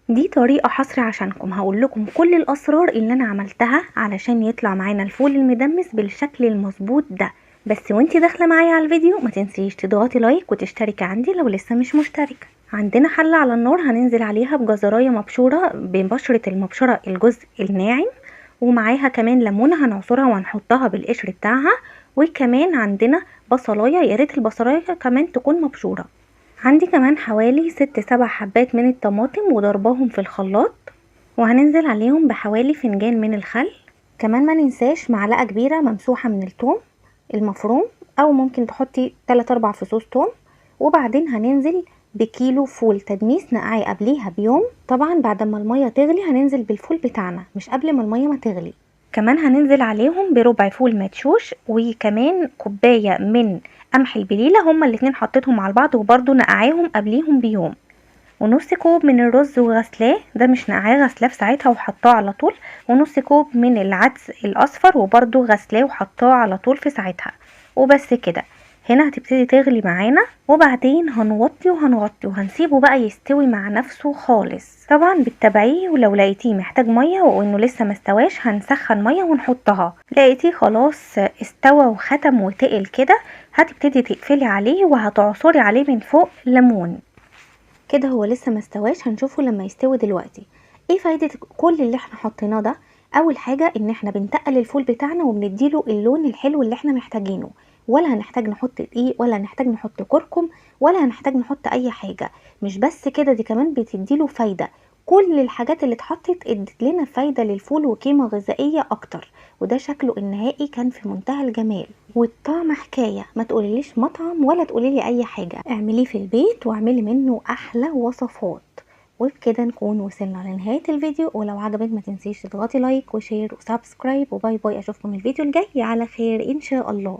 دي طريقة حصري عشانكم، هقول لكم كل الاسرار اللي انا عملتها علشان يطلع معانا الفول المدمس بالشكل المظبوط ده. بس وانتي داخله معايا على الفيديو ما تنسيش تضغطي like وتشتركي عندي لو لسه مش مشتركة. عندنا حله على النار هننزل عليها بجزرايه مبشوره ببشره المبشره الجزء الناعم، ومعاها كمان ليمونه هنعصرها وهنحطها بالقشر بتاعها، وكمان عندنا بصلايه، يا ريت البصلايه كمان تكون مبشوره. عندي كمان حوالي 6-7 حبات من الطماطم وضرباهم في الخلاط، وهننزل عليهم بحوالي فنجان من الخل. كمان ما ننساش معلقه كبيرة ممسوحة من الثوم المفروم، او ممكن تحطي 3-4 فصوص ثوم. وبعدين هننزل بكيلو فول تدميس نقعيه قبليها بيوم، طبعا بعد ما المية تغلي هننزل بالفول بتاعنا، مش قبل ما المية ما تغلي. كمان هننزل عليهم بربع فول مدشوش، وكمان كوباية من قمح البليله، هما الاتنين حطيتهم على بعض وبرده نقعاهم قبليهم بيوم. ونص كوب من الرز وغسلاه، ده مش نقعاه، غسلاه في ساعتها وحطاه على طول. ونص كوب من العدس الاصفر وبرده غسلاه وحطاه على طول في ساعتها. وبس كده. هنا هتبتدي تغلي معانا، وبعدين هنوطي وهنغطي وهنسيبه بقى يستوي مع نفسه خالص. طبعا بتتابعيه، ولو لقيتيه محتاج مية وانه لسه ما استواش هنسخن مية ونحطها. لقيتيه خلاص استوى وختم وتقل كده، هتبتدي تقفلي عليه وهتعصري عليه من فوق ليمون. كده هو لسه ما استواش، هنشوفه لما يستوي دلوقتي. ايه فايدة كل اللي احنا حطيناه ده؟ اول حاجة ان احنا بنتقل الفول بتاعنا وبنديله اللون الحلو اللي احنا محتاجينه، ولا هنحتاج نحط دقيق، ولا هنحتاج نحط كركم، ولا هنحتاج نحط اي حاجة. مش بس كده، دي كمان بتديله فايدة. كل الحاجات اللي اتحطت ادت لنا فايدة للفول وقيمة غذائية اكتر. وده شكله النهائي كان في منتهى الجمال، والطعم حكاية. ما تقوليليش مطعم ولا تقوليلي اي حاجة، اعمليه في البيت واعملي منه احلى وصفات. وبكده نكون وصلنا لنهاية الفيديو، ولو عجبك ما تنسيش تضغطي like و share و subscribe، و bye bye. اشوفكم الفيديو الجاي على خير ان شاء الله.